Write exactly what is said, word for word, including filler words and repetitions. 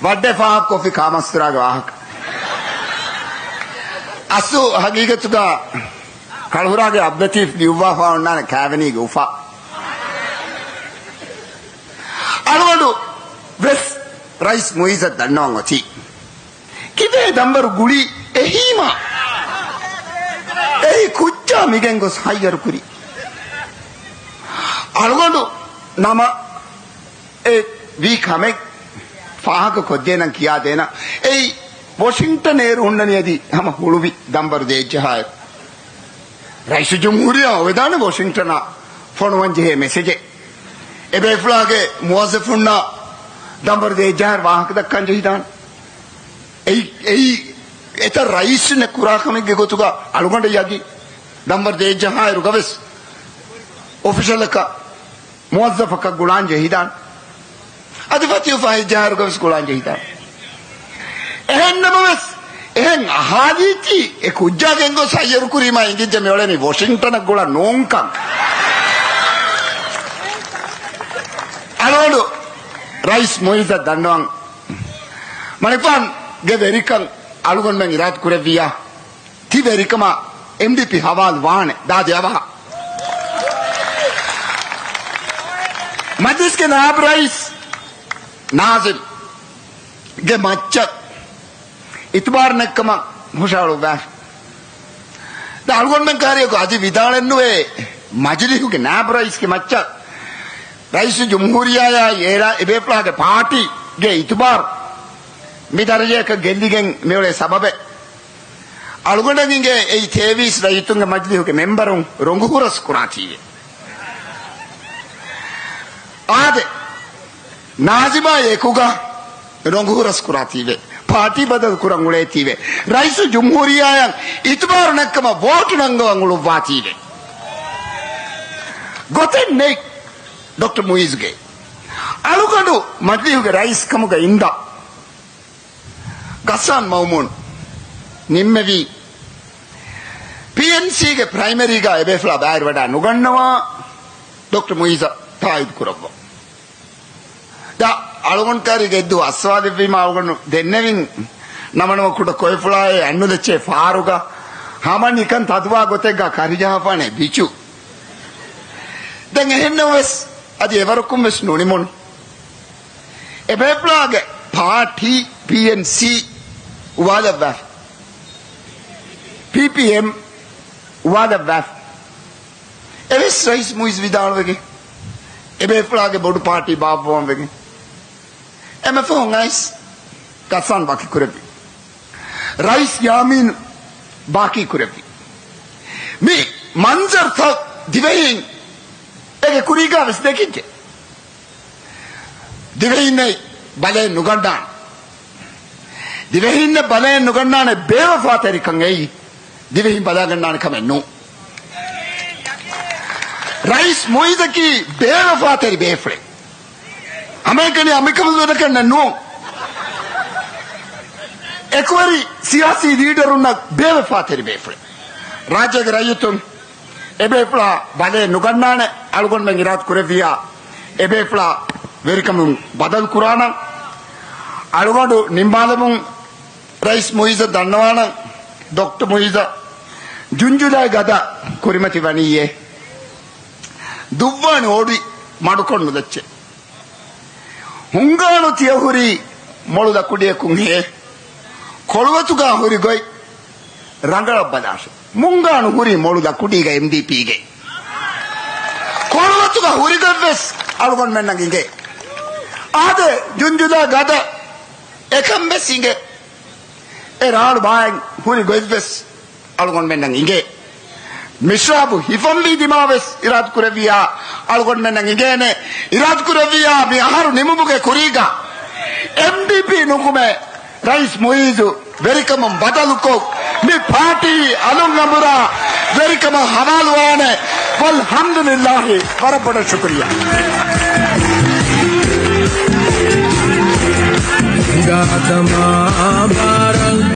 ވައްޑޭ ފާހަގަކޮށްފި ކާމަސްތުރާގެ ވާހަކަ. އަސްލު ހަގީގަތުގަ ކަޅުހުރާގެ އަބްލަތީފް ލިޔުއްވާފާ އޮންނާނެ ކާވެނީގެ އުފާ. އަޅުގަނޑު ވެސް ރައީސް މުއިއްޒަށް ދަންނަވަން އޮތީ. ކިބޭ ދަންވަރު ގުޅީ އެހީމާ؟ އެއީ ކުއްޖާ މިގެން ގޮސް ހައްޔަރު ކުރީ. އަޅުގަނޑު ނަމަ އެ ވީ ކަމެއް ފާހަގަ ކޮށްދޭނަން ކިޔާދޭނަން. އެއީ ވޮޝިންގްޓަން އޭރު ހުންނަނީ އަދި ހަމަ ހުޅުވި ދަންވަރު ދޭއްޖަހާއިރު. ރައީސުލްޖުމްހޫރިއްޔާ އޮވެދާނެ ވޮޝިންގްޓަނާ ފޮނުވަން ޖެހޭ މެސެޖެއް. އެބޭފުޅާގެ މުވައްޒަފުންނާ ދަންވަރު ދޭއްޖަހާއިރު ވާހަކަ ދައްކަން ޖެހިދާނެ. އެއީ، އެއީ އެތައް ރައީސުންނެއް ކުރާ ކަމެއްގެ ގޮތުގަ އަޅުގަނޑަށް އަދި ދަންވަރު ދޭއްޖަހާއިރުގަވެސް އޮފިޝަލަކަށް މުވައްޒަފަކަށް ގުޅާން ޖެހިދާނެ. އަދި ފަތިހު ފަހެއްޖަހާއިރުގަވެސް ގުޅާން ޖެހިދާނެ. އެހެންނަމަވެސް، އެހެން އަހާލީތީ އެ ކުއްޖާ ގެންގޮސް ހައްޔަރުކުރީމާ އިނގިއްޖެ މިއުޅެނީ ވޮޝިންގްޓަނަށް ގުޅަން ނޫންކަން. އަޅުގަނޑު ރައީސް މުއިއްޒަށް ދަންނަވަން. މަނިކުފާނުގެ ވެރިކަން އަޅުގަނޑުމެން އިރާދަ ކުރެއްވިއްޔާ، ތި ވެރިކަމާ އެމްޑީޕީ ހަވާލު ވާނެ ދާދި އަވަހަށް. މަޖިލިސްގެ ނާއިބު ރައީސް ނާޒިމްގެ މައްޗަށް އިތުބާރު ނެތްކަމަށް ހުށަހަޅުއްވާފި. ދެން އަޅުގަނޑުމެން ކާރިއަކު އަދި ވިދާޅެއްނުވޭ، މަޖިލިހުގެ ނާއިބު ރައީސްގެ މައްޗަށް ރައީސުލްޖުމްހޫރިއްޔާއާއި އޭރާ އެބޭފުޅާގެ ޕާޓީގެ އިތުބާރު މި ދަރަޖަޔަކަށް ގެއްލިގެން މިއުޅޭ ސަބަބެއް. އަޅުގަނޑަށް އިނގޭ އެއީ ތޭވީސް ރައްޔިތުންގެ މަޖިލިހުގެ މެމްބަރުން ރޮނގު ހުރަސް ކުރާތީވެ. އާދެ، ނާޒިމާ އެކުގަ ރޮނގު ހުރަސް ކުރާތީވެ. ޕާޓީ ބަދަލު ކުރަން އުޅޭތީވެ. ރައީސުލްޖުމްހޫރިއްޔާއަށް އިތުބާރު ނެތްކަމަށް ވޯޓު ނަންގަވަން އުޅުއްވާތީވެ. ގޮތެއް ނެތް ޑޮކްޓަރ މުއިއްޒުގެ. އަޅުގަނޑު މަޖިލިހުގެ ރައީސް ކަމުގަ އިންދާ ޣައްސާން މައުމޫން ނިންމެވީ، ޕީއެންސީގެ ޕްރައިމަރީގަ އެބޭފުޅާ ބައިވެރިވަޑައި ނުގަންނަވާ ޑޮކްޓަރ މުއިއްޒަށް ތާއީދު ކުރައްވަ. ދަ އަޅުގަނޑު ކާރި ގެއްދު އައްސަވާލެއްވީމަ އަޅުގަނޑު ދެންނެވިން. ނަމަނަމަ ކުޑަ ކޮއެފުޅާއޭ އަންނުލެއްޗޭ ފާރުގަ ހަމަ ނިކަން ތަދުވާ ގޮތެއްގަ ކަރިޖަހާފާނެ ބިޗު. ދެން އެހެންނަމަވެސް އަދި އެވަރަކުން ވެސް ނުނިމުނު. އެބޭފުޅާގެ ޕާޓީ ޕީއެންސީ އުވާލައްވާފި. ޕީޕީއެމް އުވާލައްވާފި. އެވެސް ރައީސް މުއިއްޒު ވިދާޅުވެގެން، އެބޭފުޅާގެ ބޮޑު ޕާޓީ ބާއްވަވަން ވެގެން. އެމެ ފަހުން އައިސް ޣައްސާން ވަކިކުރެއްވި. ރައީސް ޔާމީން ބާކީ ކުރެއްވި. މި މަންޒަރުތައް ދިވެހީން އޭގެ ކުރީގަ ވެސް ދެކިއްޖެ. ދިވެހީންނެއް ބަލައެއް ނުގަންނާނެ. ދިވެހީންނެއް ބަލައެއް ނުގަންނާނެ ބޭވަފާތެރިކަން އެއީ. ދިވެހިން ބަލާގަންނާނެ ކަމެއް ނޫން. ރައީސް މުއިއްޒަކީ ބޭވަފާތެރި ބޭފުޅެއް. ހަމައެކަނި އަނބިކަނބަލު ދަންނަ ކަންނެއް ނޫން. އެކުވެރި ސިޔާސީ ލީޑަރުންނަށް ބޭވަފާތެރި ބޭފުޅެއް. ރާއްޖޭގެ ރައްޔިތުން އެބޭފުޅާ ބަލައެއް ނުގަންނާނެ. އަޅުގަނޑުމެން އިރާދަ ކުރެއްވިއްޔާ އެބޭފުޅާ ވެރިކަމުން ބަދަލު ކުރާނަން. އަޅުގަނޑު ނިންމާލަމުން ރައީސް މުއިއްޒަށް ދަންނަވާނަން. ޑޮކްޓަރ މުއިއްޒަށް ޖުންޖުލާއި ގަދަ ކުރިމަތި ވަނީއޭ. ދުއްވާނެ އޮޑި މަޑުކޮށް ނުލައްޗޭ. ހުންގާނު ތިޔަ ހުރީ މޮޅު ލަކުޑިއަކުން ހޭ. ކޮޅުވަތުގާ ހުރި ގޮތް ރަނގަޅަށް ބަލާށެ. މުންގާނު ހުރީ މޮޅު ލަކުޑީގަ އެމްޑީޕީގެ. ކޮޅުވަތުގަ ހުރި ގޮތްވެސް އަޅުގަނޑުމެންނަށް އިނގޭ. އާދެ، ޖުންޖުލާ ގަދަ އެކަން ވެސް އިނގޭ. އެ ރާޅު ބާއިން ހުރި ގޮތްވެސް އަޅުގަނޑުމެންނަށް އިނގޭ. މިސްރާބު ހިފަންވީ ދިމާވެސް އިރާދަ ކުރެއްވިއްޔާ އަޅުގަނޑުމެންނަށް އިނގޭނެ. އިރާދަ ކުރެއްވިއްޔާ މި އަހަރު ނިމުމުގެ ކުރީގަ އެމްޑީޕީ ނުކުމެ، ރައީސް މުއިއްޒު ވެރިކަމުން ބަދަލުކޮށް، މި ޕާޓީ އަލުން އަނބުރާ ވެރިކަމަށް ހަވާލުވާނެ. ވަލްޙަމްދުލިއްލާހި، ވަރަށް ބޮޑަށް ޝުކުރިއްޔާ. ހިނގާ ދަމާ ބާރަށް